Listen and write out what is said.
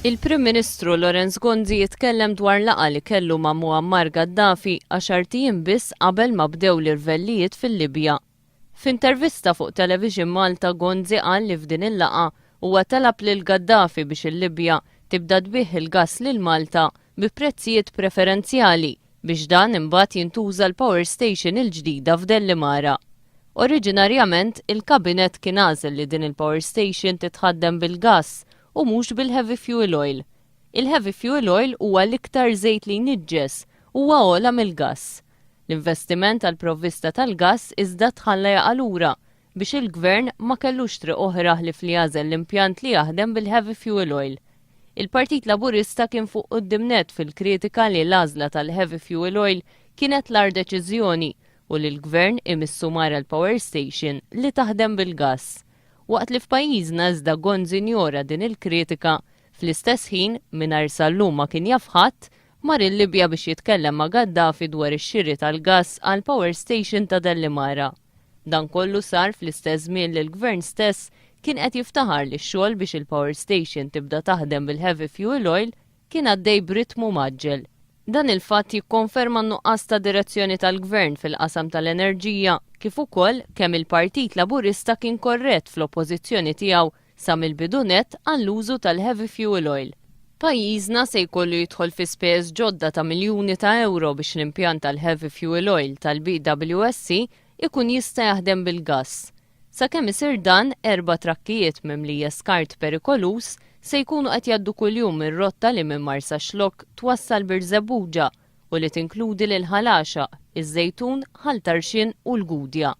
Il-Prim Ministru Lawrence Gonzi jitkellem dwar laqgħa li kellu ma' Muammar Gaddafi għaxart ijiem biss qabel ma bdew l-irvellijiet fil-Libja. F'intervista fuq Television Malta Gonzi qal li f'din il-laqgħa huwa talab lil Gaddafi biex il-Libja tibda tbigħ il-gass lil Malta bi prezzijiet preferenzjali biex dan imbagħad jintuża l-power station il-ġdida f'Dellimara. Oriġinarjament, il-Kabinett kien għażel li din il-power station titħaddem bil-gass u mhux bil-heavy fuel oil. Il-heavy fuel oil huwa l-iktar żejt li jniġġes u huwa ogħla mill-gass. L-investiment għall-provvista tal-gass iżda tħalla jaqa' lura biex il-Gvern ma kellux triq oħra ħlief li jagħżel l-impjant li jaħdem bil-heavy fuel oil. Il-Partit Laburista kien fuq quddiem nett fil-kritika li l-għażla tal-heavy fuel oil kienet l-agħar deċiżjoni u li l-Gvern imissu mar għall-power station li taħdem bil-gass. Waqt li f'pajjiżna iżda Gonzi njora din il-kritika, fl-istess ħin, mingħajr sal-lum ma kien jaf ħadd, mar il-Libja biex jitkellem ma' Gaddafi dwar ix-xiri tal-gass għall-power station ta' Dellimara. Dan kollu sar fl-istess żmien li l-Gvern stess kien qed jiftaħar li x-xogħol biex il-power station tibda taħdem bil-heavy fuel oil kien għaddej b'ritmu mgħaġġel. Dan il-fatt jikkonferma n-nuqqas ta' direzzjoni tal-Gvern fil-qasam tal-enerġija kif ukoll kemm il-Partit Laburista kien korrett fl-oppożizzjoni tiegħu sa mill-bidu nett għall-użu tal-heavy fuel oil. Pajjiżna se jkollu jidħol fi spejjeż ġodda ta' miljuni ta' ewro biex l-impjant tal-heavy fuel oil tal-BWSC ikun jista' jaħdem bil-gass. Sakemm isir dan, erba' trakkijiet mimlija skart perikoluż se jkunu qed jgħaddu kuljum mir-rotta li minn Marsaxlokk twassal Birżebbuġa u li tinkludi lil Ħal Għaxaq, iż-Żejtun, Ħal Tarxien u l-Gudja.